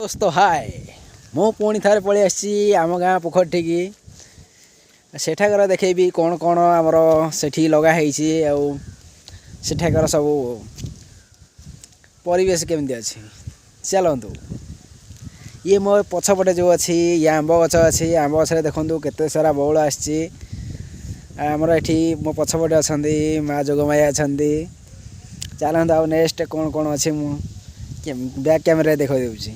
ଦୋସ୍ତ, ହାଏ। ମୁଁ ପୁଣି ଥରେ ପଳେଇ ଆସିଛି ଆମ ଗାଁ ପୋଖରୀଠିକି। ସେଠାକାର ଦେଖେଇବି କ'ଣ କ'ଣ ଆମର ସେଠି ଲଗା ହେଇଛି ଆଉ ସେଠାକାର ସବୁ ପରିବେଶ କେମିତି ଅଛି। ଚାଲନ୍ତୁ। ଇଏ ମୋ ପଛପଟେ ଯେଉଁ ଅଛି, ଇଏ ଆମ୍ବ ଗଛ ଅଛି। ଆମ୍ବ ଗଛରେ ଦେଖନ୍ତୁ କେତେ ସାରା ବଉଳ ଆସିଛି। ଆମର ଏଠି ମୋ ପଛପଟେ ଅଛନ୍ତି ମା ଯୋଗମାୟା ଅଛନ୍ତି। ଚାଲନ୍ତୁ, ଆଉ ନେକ୍ସଟ କ'ଣ କ'ଣ ଅଛି ମୁଁ ବ୍ୟାକ୍ କ୍ୟାମେରାରେ ଦେଖାଇ ଦେଉଛି।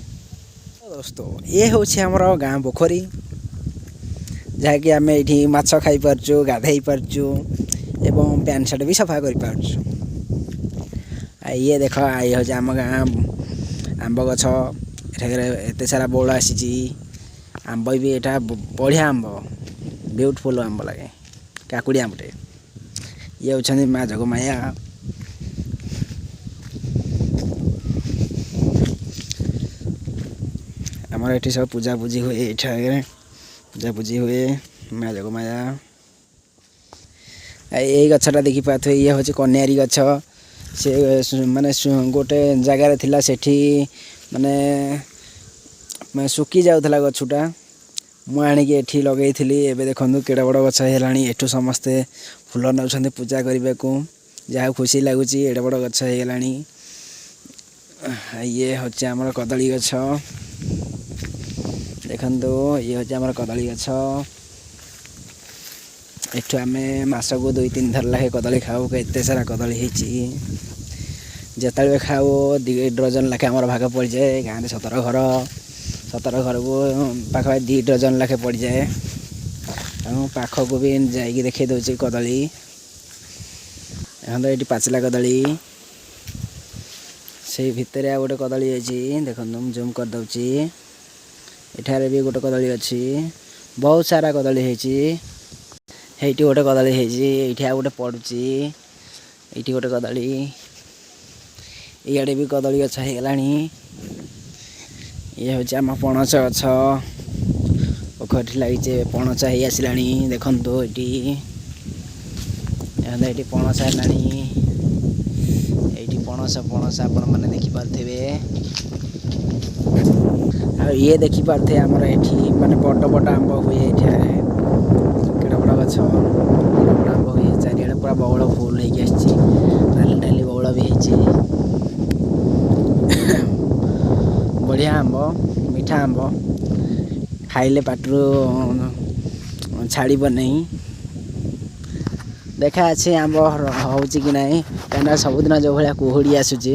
ଦୋସ୍ତ, ଇଏ ହେଉଛି ଆମର ଗାଁ ପୋଖରୀ, ଯାହାକି ଆମେ ଏଇଠି ମାଛ ଖାଇପାରୁଛୁ, ଗାଧେଇ ପାରୁଛୁ ଏବଂ ପ୍ୟାଣ୍ଟ ସାର୍ଟ ବି ସଫା କରିପାରୁଛୁ। ଆଉ ଇଏ ଦେଖ, ଇଏ ହେଉଛି ଆମ ଗାଁ ଆମ୍ବ ଗଛ। ଏଠାରେ ଏତେ ସାରା ବଉଳ ଆସିଛି। ଆମ୍ବ ବି ଏଇଟା ବଢ଼ିଆ ଆମ୍ବ, ବିୟୁଟିଫୁଲ୍ ଆମ୍ବ ଲାଗେ, କାକୁଡ଼ି ଆମ୍ବଟେ। ଇଏ ହେଉଛନ୍ତି ମା ଯୋଗମାୟା। ଆମର ଏଠି ସବୁ ପୂଜାପୂଜି ହୁଏ। ଏଠାରେ ପୂଜାପୂଜି ହୁଏ ମା ଯୋଗମାୟା। ଏଇ ଗଛଟା ଦେଖିପାରୁଥିବେ, ଇଏ ହେଉଛି କନିଆରୀ ଗଛ। ସେ ମାନେ ଗୋଟେ ଜାଗାରେ ଥିଲା, ସେଠି ମାନେ ଶୁଖି ଯାଉଥିଲା ଗଛଟା। ମୁଁ ଆଣିକି ଏଠି ଲଗେଇଥିଲି। ଏବେ ଦେଖନ୍ତୁ କେଡ଼େ ବଡ଼ ଗଛ ହେଇଗଲାଣି। ଏଠୁ ସମସ୍ତେ ଫୁଲ ନେଉଛନ୍ତି ପୂଜା କରିବାକୁ। ଯାହା ଖୁସି ଲାଗୁଛି, ଏଡ଼େ ବଡ଼ ଗଛ ହେଇଗଲାଣି। ଇଏ ହେଉଛି ଆମର କଦଳୀ ଗଛ। ଦେଖନ୍ତୁ, ଇଏ ହେଉଛି ଆମର କଦଳୀ ଗଛ। ଏଠୁ ଆମେ ମାସକୁ ଦୁଇ ତିନି ଥର ଲେଖାଏଁ କଦଳୀ ଖାଉ। ଏତେ ସାରା କଦଳୀ ହେଇଛି, ଯେତେବେଳେ ଖାଉ 2 ଡଜନ ଲେଖାଏଁ ଆମର ଭାଗ ପଡ଼ିଯାଏ। ଗାଁରେ 17 ଘର, 17 ଘରକୁ ପାଖାପାଖି 2 ଡଜନ ଲେଖାଏଁ ପଡ଼ିଯାଏ। ଆଉ ପାଖକୁ ବି ଯାଇକି ଦେଖାଇ ଦେଉଛି କଦଳୀ। ଦେଖନ୍ତୁ, ଏଇଠି ପାଚିଲା କଦଳୀ। ସେଇ ଭିତରେ ଆଉ ଗୋଟେ କଦଳୀ ଅଛି। ଦେଖନ୍ତୁ, ମୁଁ ଜୁମ୍ କରିଦେଉଛି। ଏଠାରେ ବି ଗୋଟେ କଦଳୀ ଅଛି। ବହୁତ ସାରା କଦଳୀ ହେଇଛି। ଏଇଠି ଗୋଟେ କଦଳୀ ହେଇଛି, ଏଇଠି ଆଉ ଗୋଟେ ପଡ଼ୁଛି। ଏଇଠି ଗୋଟେ କଦଳୀ, ଇଆଡ଼େ ବି କଦଳୀ ଗଛ ହେଇଗଲାଣି। ଇଏ ହେଉଛି ଆମ ପଣସ ଗଛ। ପୋଖରୀଠି ଲାଗିଛି, ପଣସ ହେଇ ଆସିଲାଣି। ଦେଖନ୍ତୁ ଏଇଠି, ଦେଖନ୍ତୁ, ଏଇଠି ପଣସ ହେଲାଣି। ଏଇଠି ପଣସ, ପଣସ ଆପଣମାନେ ଦେଖିପାରୁଥିବେ। ଆଉ ଇଏ ଦେଖିପାରୁଥିବେ, ଆମର ଏଠି ମାନେ ବଡ଼ ବଡ଼ ଆମ୍ବ ହୁଏ। ଏଠାରେ କେଡ଼େ ବଡ଼ ଗଛ, ବଡ଼ ବଡ଼ ଆମ୍ବ ହୁଏ। ଚାରିଆଡ଼େ ପୁରା ବଉଳ ଫୁଲ ହେଇକି ଆସିଛି। ନାଲି ନାଲି ବଉଳ ବି ହେଇଛି। ବଢ଼ିଆ ଆମ୍ବ, ମିଠା ଆମ୍ବ, ଖାଇଲେ ପାଟିରୁ ଛାଡ଼ିବ ନାହିଁ। ଦେଖା ଅଛି ଆମ୍ବ ହେଉଛି କି ନାହିଁ, କାହିଁକିନା ସବୁଦିନ ଯେଉଁ ଭଳିଆ କୁହୁଡ଼ି ଆସୁଛି,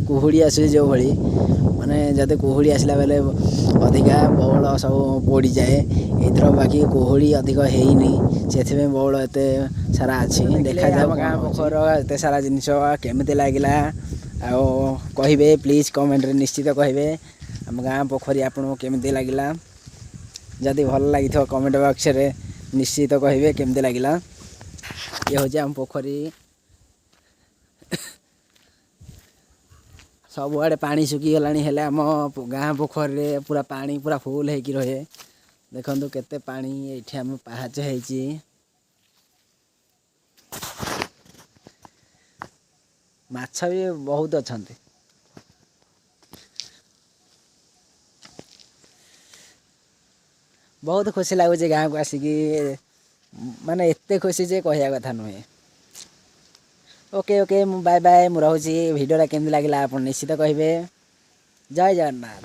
କୁହୁଡ଼ି ଆସୁଛି ଯେଉଁଭଳି, ମାନେ ଯଦି କୁହୁଡ଼ି ଆସିଲା ବେଲେ ଅଧିକା ବଉଳ ସବୁ ପୋଡ଼ିଯାଏ। ଏଇଥର ବାକି କୁହୁଡ଼ି ଅଧିକ ହେଇନି, ସେଥିପାଇଁ ବଉଳ ଏତେ ସାରା ଅଛି। ଦେଖାଯାଉ। ଗାଁ ପୋଖରୀର ଏତେ ସାରା ଜିନିଷ କେମିତି ଲାଗିଲା ଆଉ କହିବେ ପ୍ଲିଜ୍, କମେଣ୍ଟରେ ନିଶ୍ଚିତ କହିବେ ଆମ ଗାଁ ପୋଖରୀ ଆପଣଙ୍କୁ କେମିତି ଲାଗିଲା। ଯଦି ଭଲ ଲାଗିଥିବ, କମେଣ୍ଟ ବକ୍ସରେ ନିଶ୍ଚିତ କହିବେ କେମିତି ଲାଗିଲା। ଇଏ ହେଉଛି ଆମ ପୋଖରୀ। ସବୁଆଡ଼େ ପାଣି ଶୁଖିଗଲାଣି, ହେଲେ ଆମ ଗାଁ ପୋଖରୀରେ ପୁରା ପାଣି ପୁରା ଫୁଲ୍ ହେଇକି ରହେ। ଦେଖନ୍ତୁ କେତେ ପାଣି। ଏଇଠି ଆମ ପାହାଚ ହେଇଛି। ମାଛ ବି ବହୁତ ଅଛନ୍ତି। ବହୁତ ଖୁସି ଲାଗୁଛି ଗାଁକୁ ଆସିକି, ମାନେ ଏତେ ଖୁସି ଯେ କହିବା କଥା ନୁହେଁ। ଓକେ ଓକେ, ମୁଁ ବାଏ ବାଏ, ମୁଁ ରହୁଛି। ଭିଡ଼ିଓଟା କେମିତି ଲାଗିଲା ଆପଣ ନିଶ୍ଚିତ କହିବେ। ଜୟ ଜଗନ୍ନାଥ।